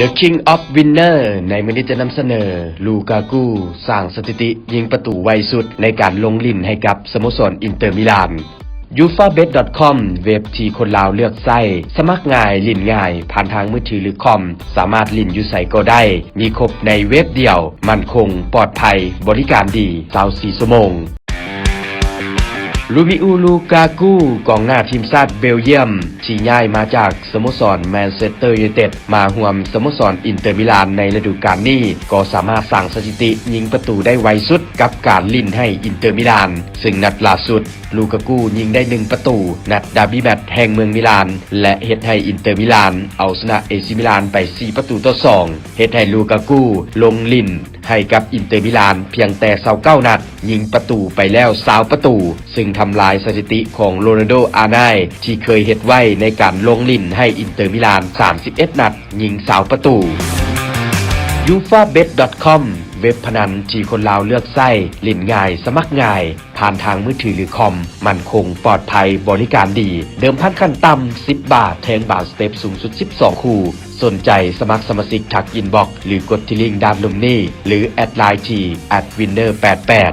The King of Winner ໃນມື້ນີ້ຈະນຳສະເໜີ ລູກາກູ ສ້າງສະຖິຕິຍິງປະຕູໄວສຸດໃນການລົງຫຼິ້ນໃຫ້ກັບສະໂມສອນອິນເຕີມິລານ. ຢູຟາເບັດດອດຄອມ ເວັບທີ່ຄົນລາວເລືອກໃຊ້, ສະໝັກງ່າຍ, ຫຼິ້ນງ່າຍ, ຜ່ານທາງມືຖື ຫຼື ຄອມ, ສາມາດຫຼິ້ນຢູ່ໃສກໍໄດ້, ມີຄົບໃນເວັບດຽວ, ໝັ້ນຄົງ, ປອດໄພ, ບໍລິການດີ ຊາວສີ່ຊົ່ວໂມງ. ລູມິອູ ລູກາກູ ກອງໜ້າທີມຊາດເບລຢ້ຽມ ທີ່ຍ້າຍມາຈາກສະໂມສອນແມນເຊັສເຕີຢູໄນເຕັດ ມາຮ່ວມສະໂມສອນອິນເຕີມິລານໃນລະດູການນີ້ ກໍສາມາດສ້າງສະຖິຕິຍິງປະຕູໄດ້ໄວສຸດກັບການຫຼິ້ນໃຫ້ອິນເຕີມິລານ, ເຊິ່ງນັດລ່າສຸດ ລູກາກູຍິງໄດ້ໜຶ່ງປະຕູ, ນັດດາບີແມັດແຫ່ງເມືອງມິລານ ແລະ ເຮັດໃຫ້ອິນເຕີມິລານເອົາຊະນະເອຊີມິລານໄປສີ່ປະຕູຕໍ່ສອງ, ເຮັດໃຫ້ລູກາກູລົງຫຼິ້ນ ໃຫ້ກັບອິນເຕີມິລານພຽງແຕ່ຊາວເກົ້ານັດ, ຍິງປະຕູໄປແລ້ວຊາວປະຕູ, ຊຶ່ງທຳລາຍສະຖິຕິຂອງໂຣນັນໂດ ອານາຍ ທີ່ເຄີຍເຮັດໄວ້ໃນການລົງຫຼິ້ນໃຫ້ອິນເຕີມິລານສາມສິບເອັດນັດ, ຍິງຊາວປະຕູ. ຢູຟາເບັດດອດຄອມ ເວັບພະນັນທີ່ຄົນລາວເລືອກໃຊ້, ຫຼິ້ນງ່າຍ, ສະໝັກງ່າຍ, ຜ່ານທາງມືຖື ຫຼື ຄອມ, ໝັ້ນຄົງ, ປອດໄພ, ບໍລິການດີ. ເດີມພັນຂັ້ນຕ່ຳສິບບາດ, ແທ່ງບານສະເຕັບສູງສຸດສິບສອງຄູ່. ສົນໃຈສະໝັກສະມາຊິກ ທັກອິນບັອກ ຫຼື ກົດທີ່ລິ້ງດ້ານລຸ່ມນີ້ ຫຼື ແອັດໄລນ໌ທີ່ ແອັດວິນເນີແປດແປດ.